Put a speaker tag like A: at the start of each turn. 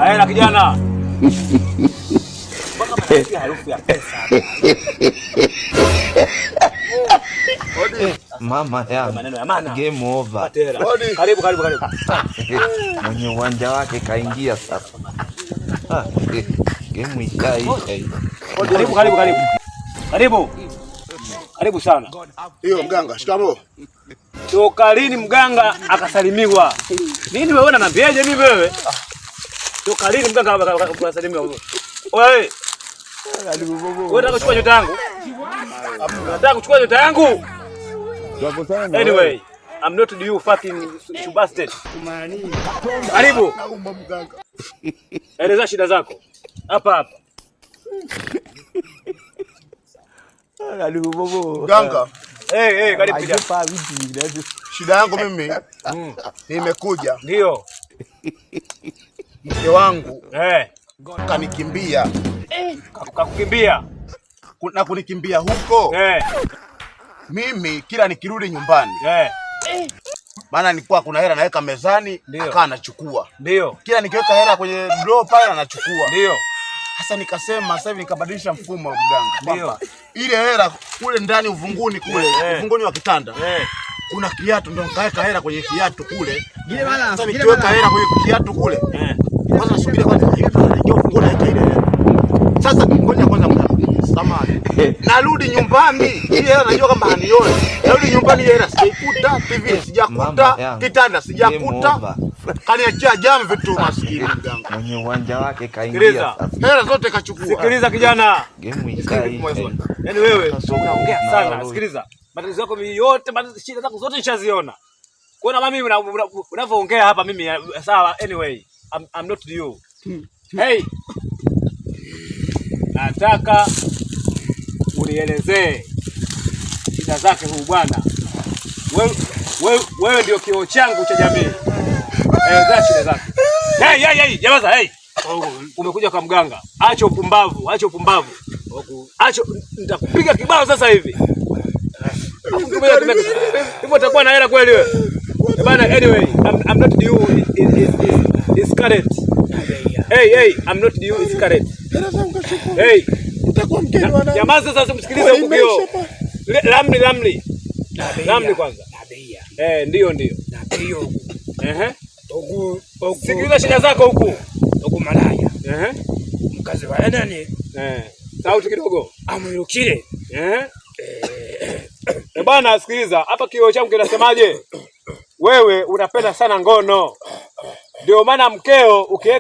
A: Hela kijana. Mpaka nasikia harufu ya pesa.
B: Mama yangu.
A: Maneno ya maana.
B: Game over.
A: Pate hela. Karibu, karibu, karibu.
B: Mwenye uwanja wake kaingia sasa. Ah, game ishaisha hiyo.
A: Karibu, karibu, karibu. Karibu. Karibu sana.
C: Hiyo mganga, shikamoo.
A: Toka lini mganga akasalimiwa? Nini wewe unaniambiaje mimi wewe? Toka lini mganga akasalimiwa? Wewe. Wewe unataka kuchukua nyota yangu? Unataka kuchukua nyota yangu? Anyway, I'm not you fucking bastard. Karibu.
C: Naomba mganga.
A: Eleza shida zako. Hapa hapa.
C: Mganga,
A: Hey, hey, karibu kijana.
C: Shida yangu mimi nimekuja,
A: Ndio.
C: Mke wangu kanikimbia.
A: Kakukimbia.
C: Na kunikimbia huko. Mimi kila nikirudi nyumbani, maana nilikuwa kuna hela naweka mezani, akawa anachukua. Kila nikiweka hela kwenye drawer pale anachukua. Sasa nikasema sasa hivi nikabadilisha mfumo wa mganga kwamba ile hela kule ndani uvunguni kule, uvunguni wa kitanda. Kuna kiatu, ndio nikaweka hela kwenye kiatu kule. Sasa nikiweka hela kwenye kiatu kule. Kwanza nasubiria kwanza ingia uvunguni naweka ile hela. Sasa ngoja kwanza mganga. Samahani. Narudi nyumbani, ile hela najua kama hanioni. Narudi nyumbani ile hela sijaikuta, TV sijakuta,
B: Mama yangu.
C: kitanda sijakuta.
B: Game over.
C: Kaniachia jamvi tu maskini mganga.
B: Mwenye uwanja wake kaingia
A: Sikiliza.
B: sasa.
C: Hela zote kachukua.
A: Sikiliza kijana.
B: Game ishaisha.
A: Yaani wewe
B: Sasa
A: unaongea
B: na
A: sana.
B: Aloy.
A: Sikiliza. Matatizo yako mimi yote, shida zako zote nishaziona. Kwa hiyo na mimi unavyoongea hapa mimi sawa, anyway, I'm not you. Hey. Nataka unielezee shida zake huyu bwana. Wewe ndio kioo changu cha jamii. Elezea shida zake. Hey, hey, hey, jamaa, hey. Umekuja kwa mganga. Acha upumbavu, acha upumbavu. Acha, nitakupiga kibao sasa hivi. Hivyo utakuwa na hela kweli wewe? Bana, anyway, I'm not you is current. Hey, hey, I'm not you is current.
C: Hela zangu kachukua.
A: Hey.
C: Utakuwa mgeni wa nani?
A: Jamaa sasa msikilize huku kio. Lamri, lamri. Lamri kwanza. Ndio, ndio. Ehe. Sikiliza shida zako huku.
D: Ogu malaya.
A: Ehe.
D: Mkazi wa nani?
A: Sauti kidogo.
D: Amwirukire.
A: Ehe. Bwana sikiliza, hapa kioo changu kinasemaje? Wewe unapenda sana ngono. Ndio maana mkeo ukiweka